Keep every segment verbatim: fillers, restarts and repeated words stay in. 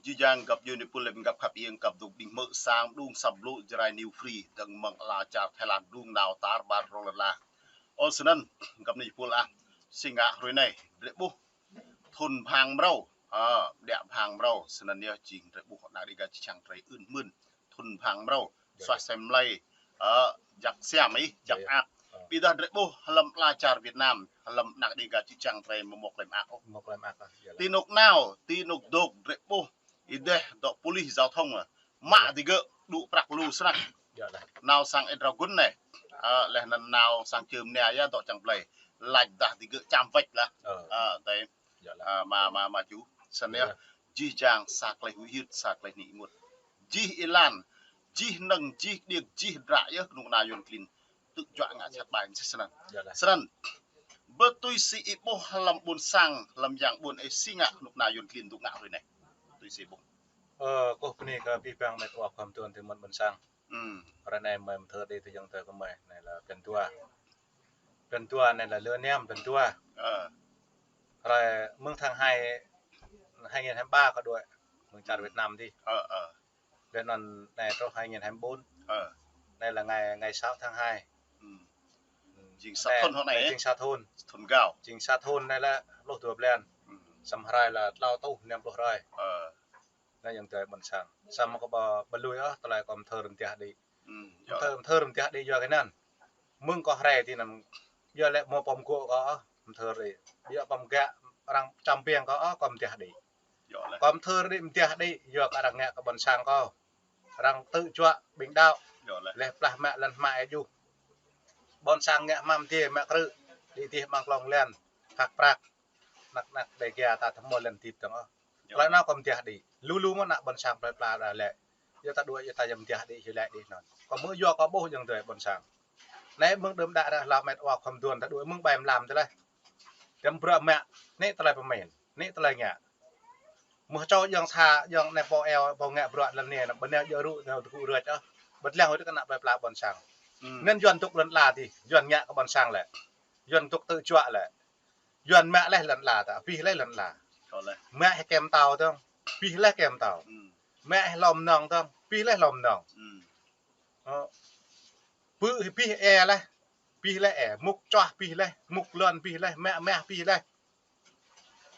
Jih jang găp djuai ania pul lĕ găp khăp iêng găp dŏ ƀing mơ̆ sang mđung săp blŭ Jrai New Free dơ̆ng mơ̆ng ala čar Thái Lan mđung nao tar ƀar rŏng lăn la. Ơ snăn găp ania pul ah, si ngă hrơi anai drei ƀuh thŭn bhang mrâo, ơ, đĕ bhang mrâo, snăn yơh jing drei ƀuh ană Dêga čư̆ čhiăng drei ưn mưn thŭn bhang mrâo, suaih sem mlei, ơ, jak siam ih, jak mơak. Ƀiădah drei ƀuh hlăm ala čar Việt Nam, hlăm ană Dêga čư̆ čhiăng drei mơ̆ mâo klei mơak ôh. Ti anôk nao, ti anôk dŏ drei ƀuh, ih dêh dŏ pôlis giao thông ah, mă digơ̆ đŭ prăk lu snăk. Nao sang Ê Drao Gun anai, ơ, leh anăn nao sang Čư̆ Mnia yơh dŏ čang blei, lač dah digơ̆ čăm wĕč lah. Ơ, tơi. Ơ, mă, mă, mă ču. Snăn yơh, jih jang sa klei huĭ hyưt, sa klei nik ênguôt. Jih êlan, jih năng, jih điêk, jih dră yơh knŭk kna Yuăn klin tŭ juă ngă sat ƀai msĕ snăn. Snăn, bơ tui si ih ƀuh hlăm ƀuôn sang, hlăm yang ƀuôn ih si ngă knŭk kna Yuăn klin dŏ ngă hrơi anai. Tui si ƀuh. Ơ, kơkuh bơni kơ abih bang met wa khua mduôn tơ mơ̆n ƀuôn sang. Hrơi anai mơi mơthơ đĭ tơ yang tơ kơ mơi, anai lĕ blan dua. Blan dua anai lĕ lơ niam blan dua. Hrơi mơ̆ng tháng hai, hai nghìn hai mươi ba kơ đuaĭ, mơ̆ng čar Việt Nam dih. Leh anăn anai truh hai nghìn hai mươi bốn. Anai lĕ ngày, ngày sáu tháng hai. Jing sa thŭn hŏ anai, jing sa thŭn. Thŭn gao. Jing sa thŭn anai lĕ pluh dua blan. Samơ̆ hrơi lĕ tlâo rơtuh năm pluh hrơi. Anai yang tơ ƀuôn sang. Samơ̆ kâo ƀu, ƀu lui ôh, tơlơi kâo mơthơ rơmtiah đĭ. Mơthơ, mơthơ rơmtiah đĭ yua kơ anăn. Mơ̆ng kâo hrơi ti anăn, yua lĕ mâo pô mgô̆ kâo ôh, mơthơ đĭ. Yua pô mgô̆ arăng čăm biêng kâo ôh, kâo mơtiah đĭ. Kâo mơthơ đĭ mơtiah đĭ, yua kơ arăng ngă kơ ƀuôn sang kâo. Arăng tŭ juă ƀing đaŏ. Leh plah mă lăn hmă ê juh. Ƀuôn sang ngă hmam dê mă krư̆, đĭ dih mơ̆ng klông lăn, phak prăk. Ană, ană Dêga ta tơ mâo lăn tip tơ̆ng ôh. Tơlơi anăn kâo mơtiah đĭ. Lu lu mơ̆ ană ƀuôn sang plơi pla đa lĕ. Yua ta đuaĭ, yua ta yăm mơtiah đĭ, yua lĕ đĭ anăn. Kâo mơ̆ yua kâo ƀuh yang tơ ƀuôn sang. Anai mơ̆ng đưm đă ră hla met wa khua mduôn ta đuaĭ mơ̆ng ƀai mlam tơ leh. Tơm bruă mă, anai tơlơi pơmĭn, anai tơlơi ngă. Mơ̆ čô yang sa, yang anai pô eo, pô ngă bruă lăn anai, ană ƀuôn anai yua rŭ, anai tơgŭ rơč ôh. Ƀu lăng huĭ kơ ană plơi pla ƀuôn sang. Anăn Yuăn dŏ lăn ala dih, Yuăn ngă kơ ƀuôn sang lĕ. Yuăn dŏ tŭ juă lĕ. Yuăn mă leh lăn ala ta, abih leh lăn ala. Mă hĕ kem tâo dơ̆ng, abih leh kem tâo. Mă hĕ lŏm nŏng dơ̆ng, abih leh lŏm nŏng. Ơ. Bư̆ hĕ abih ê leh, abih leh ê, mŭk čuah abih leh, mŭk lŏn abih leh, mă mah abih leh.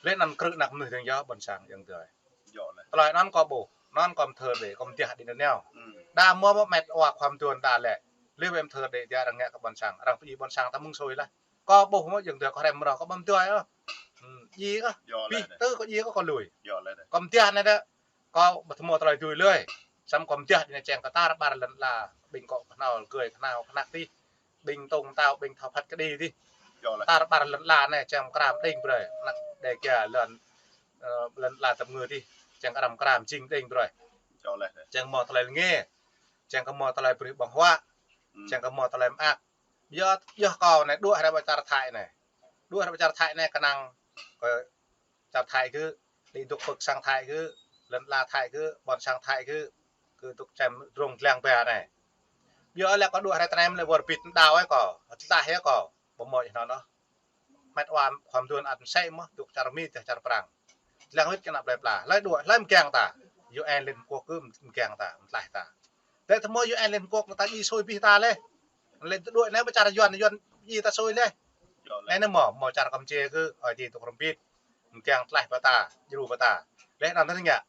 Leh anăn krư̆ ană mnuih dơ̆ng yơh ƀuôn sang yang tơ. Tơlơi anăn kâo ƀuh, anăn kâo mơthơ đĭ, kâo mơtiah đĭ nanao. Đa mâo mơ̆ met wa khua mduôn ta lĕ. Leh wĕ mơthơ đĭ, dia arăng ngă kơ ƀuôn sang, arăng pơdjai ƀuôn sang ta mơ̆ng sui lah. Kâo ƀuh mơ̆ yang tơ kâo hrăm mrâo, kâo ƀu mơdơi ôh. Djai kâo, ƀĭ tơ kâo djai kâo, kâo lui. Kâo mơtiah anai đa, kâo ƀu tơmâo tơlơi dưi lui. Samơ̆ kâo mơtiah đĭ anai čang kơ tar ƀar lăn ala, ƀing kâo kơhnâo, gơi kơhnâo, kơhnăk dih. Ƀing tông tao, ƀing thâo phat kơđi dih. Tar ƀar lăn ala anai čang kram đing brơi. Ană Dêga lăn, ơ, lăn ala tơm ngư dih. Čang kram kram jing đing brơi. Čang mâo tơlơi lnge. Čang kơ mâo tơlơi brih ƀơ̆ng huă. Čang kơ mâo tơlơi mơak. Yua, yua kâo anai đuaĭ hră ƀă čar Thái anai. Đuaĭ hră ƀă čar Thái anai kơnang kơ čar Thái gơ̆, đĭ dŏ pơ̆k sang Thái gơ̆, lăn ala Thái gơ̆, ƀuôn sang Thái gơ̆, gơ̆ dŏ čem drông dlăng ba anai. Yua lĕ kâo đuaĭ hră tơnai mơ̆ lĕ wơr bĭt mơdâo ơi kâo, tơdah yơh kâo, ƀu mâo ih anăn ôh. Met wa khua mduôn ăt msĕ mơ̆, dŏ čar Mi, dŏ čar Prăng. Lăng wĭt kơ ană plơi pla. Hlơi đuaĭ, hlơi mơkiăng ta. U N Liên Hợp Quốc gơ̆ mơkiăng ta, mơtlaih ta. Tơ tơmâo U N Liên Hợp Quốc ta djai sui abih ta leh. Leh tơ đuaĭ anai ƀă čar Yuăn, Yuăn djai ta sui leh. Anai anai mâo, mâo čar Kampuchia gơ̆, ơi djai dŏ hrŏm bĭt. Mơkiăng tlaih pơ ta, djru pơ ta. Leh anăn tơ ngă.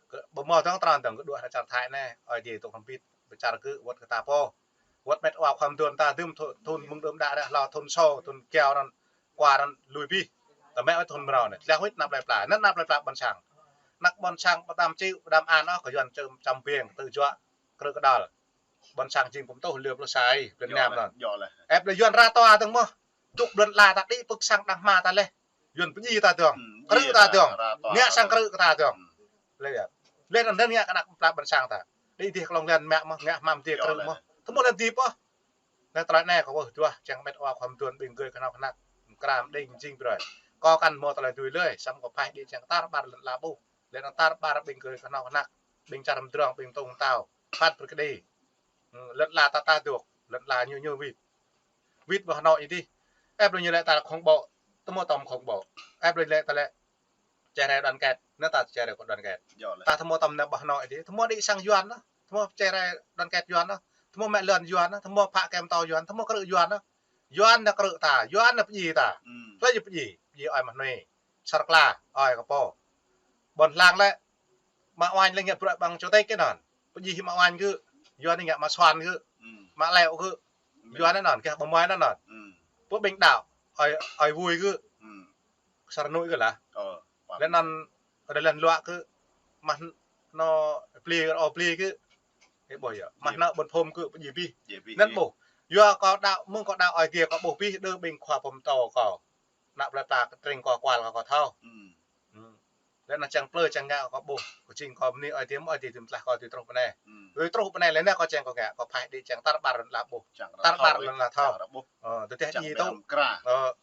Kơ ƀu mâo dơ̆ng tran dơ̆ng kơ đuaĭ hră čar Thái anai, ơi djai dŏ hrŏm bĭt, ƀă čar gơ̆ wơ̆t kơ ta pô. Wơ̆t met wa khua mduôn ta dưm thŭn, thŭn mơ̆ng đưm đă ră hla thŭn sô, thŭn kiâo anăn, kua anăn lui abih. Tơmĕ wơ̆t thŭn mrâo anai, tlaih wĭt ană plơi pla, anăn ană plơi pla ƀuôn sang. Ană ƀuôn sang ƀu đăm čĭ, ƀu đăm an ôh, kơ Yuăn čăm, čăm biêng, tŭ juă, krư̆ kơdăl. Ƀuôn sang jing pơm tuh, lơ pluh sa, blan năm anăn. Ĕp lĕ Yuăn ră tua dơ̆ng mơ̆. Dŏ lăn ala ta đĭ pơ̆k sang đang hmua ta leh. Yuăn pơdjai ta dơ̆ng. Krư̆ ta dơ̆ng. Ngă sang krư̆ kơ ta dơ̆ng. Leh yơh. Leh anăn ngă kơ ană plơi ƀuôn sang ta. Đĭ dih klông lăn mă mơ̆, ngă hmam dih krư̆ mơ̆. Tơmâo lăn dih pô. Anai tơlơi anai kâo wơh duah, čang met wa khua mduôn ƀing gơi kơhnâo kơhnăk. Kram đing jing brơi. Kâo kăn mâo tơlơi dưi lui, samơ̆ kâo phaih đĭ čang tar ƀar lăn ala ƀuh. Leh anăn tar ƀar ƀing gơi kơhnâo kơhnăk. Ƀing čar mdrŏng, ƀing tông tao. Phat brơi kơđi. Lăn ala ta ta dŏ, lăn ala ñu ñu wĭt. Wĭt ƀơi Hà Nội dih. Ĕp lĕ ñu lĕ ta khủng bố, tơmâo tơm khủng bố. Ĕp lĕ lĕ ta lĕ Čơrai đoàn kết, anai ta čơrai kơ đoàn kết. Yơh lĕ. Ta tơhmô tơm anai ƀah nô adih, tơhmô đĭ sang Yuan anai, tơhmô čơrai đoàn kết Yuan anai, tơhmô mă lŏn Yuan anai, tơhmô phă kĕm tơ Yuan, tơhmô krư̆ Yuan anai. Yuan anai krư̆ ta, Yuan anai pơdjai ta. Hmm. Tơlơi pơdjai, pơdjai ơi mah nui. Sar kla, ơi kơ pô. Ƀôn hlang lĕ, mă uañ lĕ ngă bruă ƀăng čô tĕk kơ anŭn. Pơdjai mă uañ gơ̆, Yuan anai ngă mă suan gơ̆, hmm, mă leo gơ̆. Yuan anŭn, kơ ƀu mơai anŭn. Hmm. Pô ƀing đaŏ, ơi, ơi vui gơ̆. Hmm. Sar nui gơ̆ lah. Ơ, pă. Lĕ anŭn, rơlan luă gơ̆, mah nô pli, ơ pli gơ̆. Ê ƀuh yơh, mah nô ƀôn phôm gơ̆ pơdjai abih. Pơdjai abih. Anŭn ƀuh. Yua kơ đaŏ, mơ̆ng kơ đaŏ Ơi Adai kơ ƀuh abih, đơ ƀing khua pơtô kơ. Ană plơi pla kơ tring kơ kual kơ, kơ thâo. Hmm. Hmm. Lĕ anŭn čang plơi čang ngă kơ ƀuh. Kơ jing kơ mơni Ơi Adai mơ̆ Ơi Adai tơm tlaih kơ tui truh pơ anai. Hmm. Tui truh pơ anai lĕ anai kơ čang kơ ngă, kơ phai đĭ čang tar ƀar lŏn ala ƀuh. Čang tar ƀar lŏn ala thâo. Čang ƀuh. Ơ, tơdah čang djai tŭ. Ơ,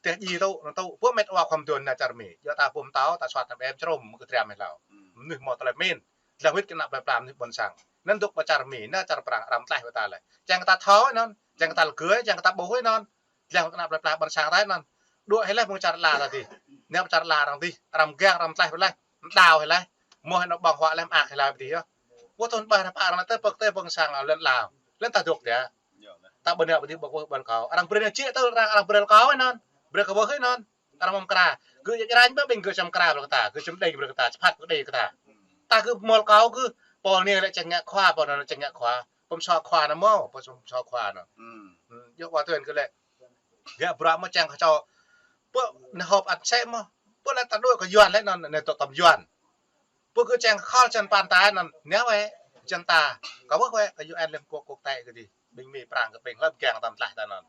tơdah djai tŭ, anŭn tŭ. Pô met wa khom tuan anai čar Mi. Yua ta pơm tao, ta suat ta ƀem črôm, kơ triam hlâo. Hmm. Mơnuih mơ̆ tơlơi min. Tơlơi wĭt kơ ană plơi pla mơnuih ƀôn sang. Anŭn dŏ pơ čar Mi, anai čar Prang, arăng tlaih pơ ta lĕ. Čang kơ ta thâo anŭn, čang kơ ta lơgơi, čang kơ ta ƀuh anŭn. Tơlơi kơ ană plơi pla ƀôn sang ta anŭn. Dŏ hĭ lĕ mơ̆ng čar ala ta adih. Anai pơ čar ala arăng adih, arăng mgang, arăng tlaih pơ lĕ. Mơdao hĭ lĕ. Mơ̆ hĭ anŭn ƀơ̆ng huă lĕ mơak hĭ lĕ adih yơh. Pô thun ƀah ră pă arăng tơ pơk tơ ƀôn sang lŏn ala. Lĕ ta dŏ tĕ. Ta ƀu nao pơ adih ƀơ̆k ƀơ̆k ƀơ̆k kâo. Arăng brơi anai čih tơ arăng, arăng brơi kâo anŭn. Brơi kơ ƀơ̆k anŭn. Arăng mơ̆ng kra. Gơ̆ jĕ ranh ƀơ̆k ƀing gơ̆ čăm kra brơi kơ ta. Gơ̆ čăm đing brơi kơ ta. Čơphat brơi kơ ta. Ta gơ̆ mơ̆l kâo gơ̆. Pô anai lĕ čang ngă khua, pô anŭn čang ngă khua. Pơm sua khua anŭn mơ̆, pơm sua khua anŭn. Hmm. Hmm, yua wa tuan gơ̆ lĕ. Gơ̆ bruă mơ̆ čang kơ čô. Pô anai hŏp ăt sĕ mơ̆. Pô lĕ ta dŏ kơ Yuan lĕ anŭn, anai tŏ tơm Yuan. Pô gơ̆ čang khŏl čan pan ta anŭn, anai wĕ, čan ta. Kơ ƀuh wĕ, kơ U N Liên Hợp Quốc, quốc tế gơ̆ adih. Ƀing Mi Prang gơ̆ ƀing hlăm gang tơm tlaih ta anŭn.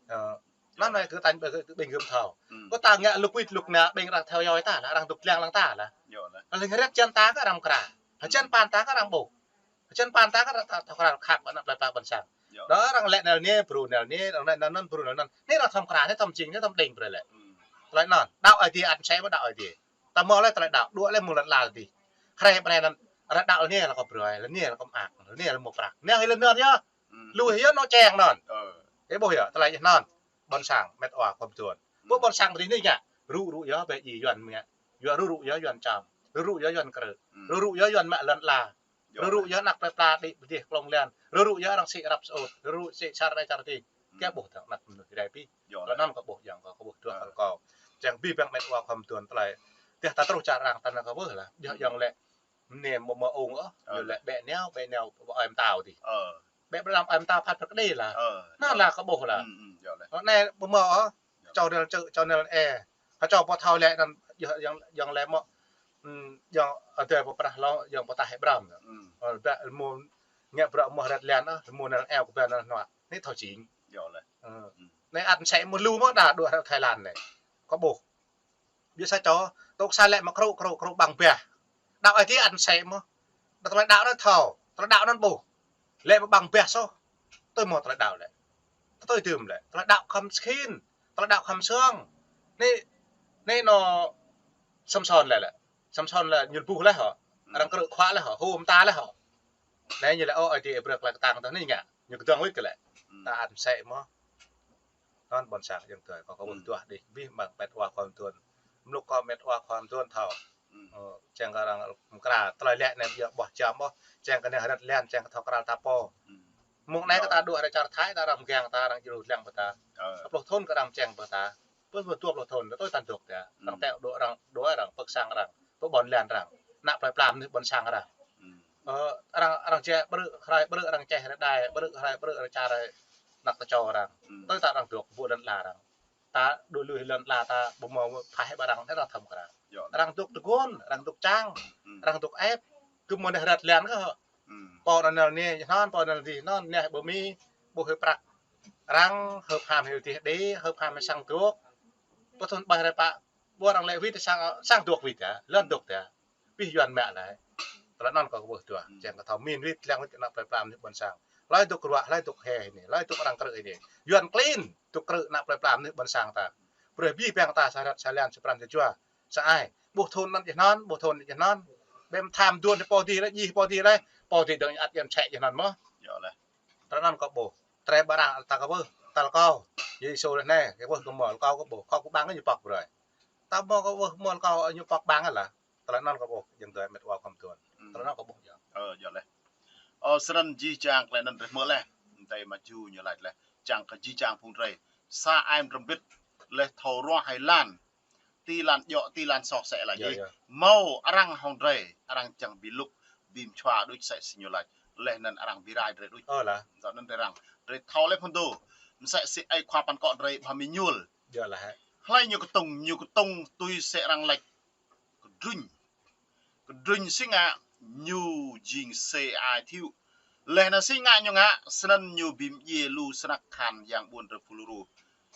Ơ, anŭn wĕ gơ̆ tañ ƀơ̆k gơ̆ ƀing gơ̆ thâo. Hmm. Pô ta ngă lŭk wĭt lŭk anai, ƀing arăng theo dõi ta lah, arăng dŏ lăng lăng ta lah. Yơh lah. Lĕ rĕt čan ta kơ arăng kra. Čan pan ta kơ arăng ƀuh. Čan pan ta kơ ta, ta kral khăp ană plơi pla ƀôn sang. Yơh. Đơ arăng lĕ anai anai, bru anai anai, arăng lĕ anŭn anŭn, bru anŭn anŭn. Anai arăng tơm kra, anai tơm jing, anai tơm đing brơi lĕ. Hmm. Tơlơi anŭn. Đaŏ Ơi Adai ăt sĕ mơ̆ đaŏ Ơi Adai. Ta mơ̆ lĕ tơlơi đaŏ. Dŏ lĕ mơ̆ng lŏn ala adih. Hrơi pơ anai anŭn. Arăng đaŏ anai lĕ kơ brơi, anai lĕ kơ mơak, anai lĕ mơ̆ prăk. Anai hĭ lĕ anŭn yơh. Hmm. Lu hĭ yơh anŏ čang anŭn. Ơ. Ê ƀuh yơh, tơlơi anŭn. Ƀôn sang, met wa khom tuan. Pô ƀôn sang pơ adih anai ngă. Rŭ rŭ yơh, ƀĕ djai Yuan ngă. Yua rŭ rŭ yơh Yuan čăm. Rŭ rŭ yơh Yuan krư̆. Hmm. Rŭ rŭ yơh Yuan mă lŏn ala. Yơh. Rŭ rŭ yơh ană plơi pla đĭ pơdih klông lan. Rŭ rŭ yơh arăng sĭ răp sơut. Rŭ rŭ sĭ čar anai čar adih. Hmm. Kơ ƀuh tơ̆ng anăp mơnuih rai pĭ. Yơh. Kơ anŭn kơ ƀuh yang kơ, kơ ƀuh tuah kơ kâo. Čang abih bang met wa khom tuan tơlơi. Tơdah ta truh čar arăng ta anai kơ ƀuh lah. Yơh, hmm, yang lĕ. Mơnê mơ̆ mơ̆ ung ôh. Ơ. Ñu lĕ ƀĕ nao, ƀĕ nao ƀơi mơtao adih. Ơ. Ƀĕ ƀơi mơtao phat phat kơđi lah. Ơ. Anŭn lah kơ ƀuh lah. Hmm, hmm, yơh lah. Anai ƀu mơ̆ ôh. Yơh. Čô anai čơ, čô anai ê. Hă čô pô thâo lĕ anŭn, yơh, yang, yang lĕ mơ̆. Hmm, yang adai pô prah lŏ, yang pô tah hĕ bram. Hmm. Ơ, ƀĕ mơ̆ ngă bruă mơ̆ rĕt lan ôh, mơ̆ anai ê kơ ƀĕ anŭn hnuă. Anai thâo jing. Yơh lah. Ơ. Hmm. Anai ăt sĕ mơ̆ lu mơ̆ đa dŏ Thái Lan anai. Kơ ƀuh. Biă sa čô, tŏk sa lĕ mă krŭ, krŭ, krŭ ƀăng bah. Đaŏ Ơi Adai ăt sĕ mơ̆. Đa tơlơi đaŏ anŭn thâo, tơlơi đaŏ anŭn ƀuh. Lĕ mă ƀăng bah soh. Tui mơ̆ tơlơi đaŏ lĕ. Tui tơm lĕ. Tơlơi đaŏ khŏm skin, tơlơi đaŏ khŏm song. Anai, anai anŏ Samson lĕ lĕ. Samson lĕ ñu ƀuh lĕ hŏ. Arăng krư̆ khua lĕ hŏ, hŭm ta lĕ hŏ. Anai ñu lĕ ơ Ơi Adai brơi tơlơi kơtang tơ anai ngă. Ñu kơdơ̆ng wĭt kơ lĕ. Hmm. Ta ăt sĕ mơ̆. Anŭn ƀôn sang yang tui, kơ kâo ƀuh tuah đih, abih bang met wa khom tuan. Mluk kơ met wa khom tuan thâo. Hmm. Ơ, čang kơ arăng mơkra, tơlơi lĕ anai ƀu djơ̆ ƀuh čăm ôh, čang kơ anai rĕt lan, čang kơ thâo kral ta pô. Hmm. Mơ̆ng anai kơ ta dŏ hrơi čar Thái, ta arăng mơgang ta, arăng djru lăng pơ ta. Ơ. Pluh thun kơ arăng čang pơ ta. Pơ, pơ dua pluh thun, tui ta dŏ tĕ. Hmm. Arăng teo dŏ arăng, dŏ arăng, pơ̆k sang arăng. Pơ ƀôn lan arăng. Ană plơi pla mơnuih ƀôn sang arăng. Hmm. Ơ, arăng, arăng čeh ƀrư̆, hrơi ƀrư̆, arăng čeh rơđai, ƀrư̆, hrơi ƀrư̆, arăng čar, ană tơčô arăng. Hmm. Tui ta arăng dŏ, ƀu lŏn ala arăng. Ta dŏ lui lŏn ala ta, ƀu mơ̆ phaih ƀă arăng, arăng thâo mơ̆ arăng. Yơh. Arăng dŏ tơguan, arăng dŏ čang, hmm, arăng dŏ ĕp, kơ mơ̆ anai rĕt lan kơ hŏ. Hmm. Pô anŭn anai anai, hnon, pô anŭn adih anŭn, anai ƀu mĭn, ƀu hơ̆ prăk. Arăng, hơ̆ pham hơ̆ adih đĭ, hơ̆ pham hơ̆ sang dŏ. Pơ thun ƀah rĕ pă, ƀu arăng lĕ wĭt sang, sang dŏ wĭt tĕ, lŏn dŏ tĕ. Abih Yuan mă lĕ. Tơlơi anŭn kơ kâo ƀuh tuah. Hmm. Čang kơ thâo min wĭt, lăng wĭt kơ ană plơi pla mơnuih ƀôn sang. Hlơi dŏ ruă, hlơi dŏ hĕ anai, hlơi dŏ arăng krư̆ anai. Yuan klin, dŏ krư̆ ană plơi pla mơnuih ƀôn sang ta. Brơi abih bang ta sa rĕt, sa lan, sa pran, sa jua. Sa ai. Ƀuh thun anŭn djơ̆ anŭn, ƀuh thun djơ̆ anŭn. Ƀĕ mơtham duôn pô adih lĕ, djai pô adih lĕ. Pô adih dơ̆ng ăt yơh sĕ djơ̆ anŭn mơ̆. Yơh lah. Tơlơi anŭn kâo ƀuh. Tơlơi ƀă arăng ta kơ ƀuh. Tal kâo. Yêsu lĕ anai, kơ ƀuh kơ mơ̆, kâo kơ ƀuh. Kâo kơ ƀăng ñu pŏk brơi. Ta mâo kơ ƀuh mơ̆l kâo ñu pŏk ƀang lah. Tơlơi anŭn kâo ƀuh, jing tơlơi met wa kăm tuan. Hmm. Tơlơi anŭn kâo ƀuh jing. Ơ, yơh leh. Ơ, snăn jih jang tơlơi anŭn drei hmư̆ leh. Tơlơi mă ju ñu laĭ leh. Čang kơ jih jang phung drei. Sa ai mrăm bĭt leh thâo ruah hai lan. Ti lan djŏ, ti lan soh sĕ lah jih. Yơh. Mâo arăng hŏng drei, arăng čang bi lŭk, bi mčhua đuč sĕ si ñu laĭ. Leh anŭn arăng bi rai drei đuč. Ơ lah. Dŏ anŭn drei arăng. Drei thâo leh phŭn dô. Msĕ si ai khua păn kŏ drei ƀu hmâo mơñul. Yơh lah. Hlơi ñu kơtŭng, ñu kơtŭng tui sĕ arăng laĭ. Kơdruñ. Kơdruñ si ngă ñu jing sĕ ai thiu. Leh anŭn si ngă ñu ngă, snăn ñu bi mdjiê lu snăk khan yang ƀuôn drei phu lu ru.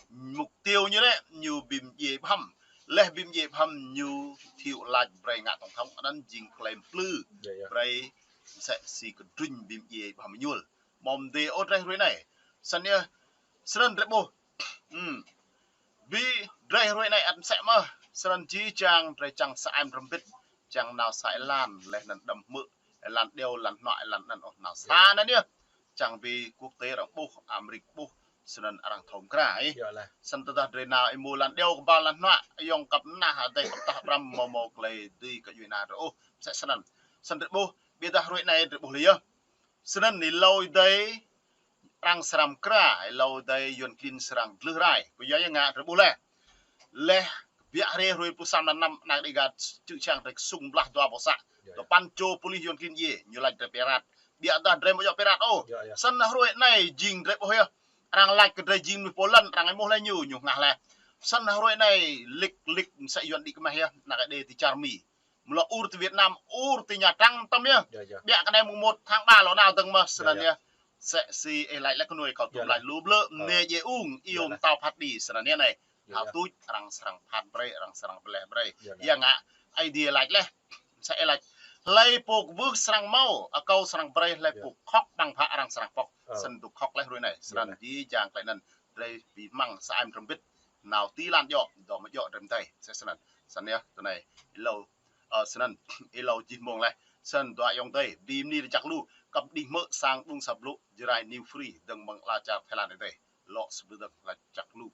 Mục tiêu ñu lĕ, ñu bi mdjiê ƀhăm. Leh bi mdjiê ƀhăm ñu thiu lač brei ngă tổng thống, anŭn jing klei mplư. Yơh, yơh. Brei msĕ si kơdruñ bi mdjiê ƀhăm mơñul. Mơ̆ mdê ôh drei hruê anai. Snăn yơh, snăn drei ƀuh. Hmm. Bi drei hruê anai ăt msĕ mơh, snăn jih jang drei čang sa ai mrăm bĭt, čang nao sa êlan, leh anŭn đăm hmư̆, êlan điêu, êlan hnuă, êlan anŭn ôh nao sa anŭn yơh. Čang bi quốc tế arăng ƀuh, Amêrik ƀuh, snăn arăng thâo mkra, ih. Yơh lah. Snăn tơdah drei nao êmô êlan điêu kơƀal êlan hnuă, ayŏng kăp nah adai kăp tah ƀrăm mâo mâo klei dưi kơ djuê ana drei ôh, msĕ snăn. Snăn drei ƀuh, ƀiădah hruê anai drei ƀuh leh yơh. Snăn êlâo adai arăng srăng mkra, êlâo adai Yuăn klin srăng dlưh rai. Pơyua yơh ngă drei ƀuh leh. Leh kbiă hriê hruê pluh sa mlan năm, ană Đêga čư̆ čhiăng drei ksŭng blah dua boh să. Yơh, yơh. Dua păn čô pôlis Yuăn klin djiê, ñu lač drei pirate. Ƀiădah drei mơ̆ djŏ pirate ôh. Yơh, yơh. Snăn hruê anai jing drei ƀuh yơh. Arăng lač kơ drei jing mnuih pô lăn, arăng êmuh leh ñu, ñu hngah leh. Snăn hruê anai lĕk lĕk msĕ Yuăn đĭ kmeh yơh, ană Đêga ti čar Mi. Mlŏ ur ti Việt Nam, ur ti Nha Trang tăm yơh. Yơh, yơh. Ƀiă kơ anai mùng một tháng ba lŏ nao dơ̆ng mơh, snăn yơh. Sĕ si ih lač leh kơ nuê kâo tŭm lač lu blơ̆, mơnê djai ung, iâu mtao phat đĭ, snăn yơh anai. Hơtŭč, arăng srăng phat brei, arăng srăng pơleh brei. Yơh ngă, Aê Diê lač leh, msĕ ih lač. Hlei pô kwưh srăng mâo, akâo srăng brei, hlei pô khŏk ƀăng bhă arăng srăng pŏk. Snăn tŭ khŏk leh hruê anai, snăn jih jang klei anŭn, drei bi hmăng sa ai mrăm bĭt, nao ti lan djŏ, dŏ mơ̆ djŏ drei mdei, msĕ snăn. Snăn yơh, tơ anai, êlâo Ơ, snăn, êlâo jih mông leh, snăn dua ayŏng adei, bi mni lač jăk lu, kăp đih hmư̆ sang ƀuôn sang blŭ, Jrai New Free, dơ̆ng mơ̆ng ala čar Thái Lan adei, lŏ sơblu dơ̆ng lač jăk lu.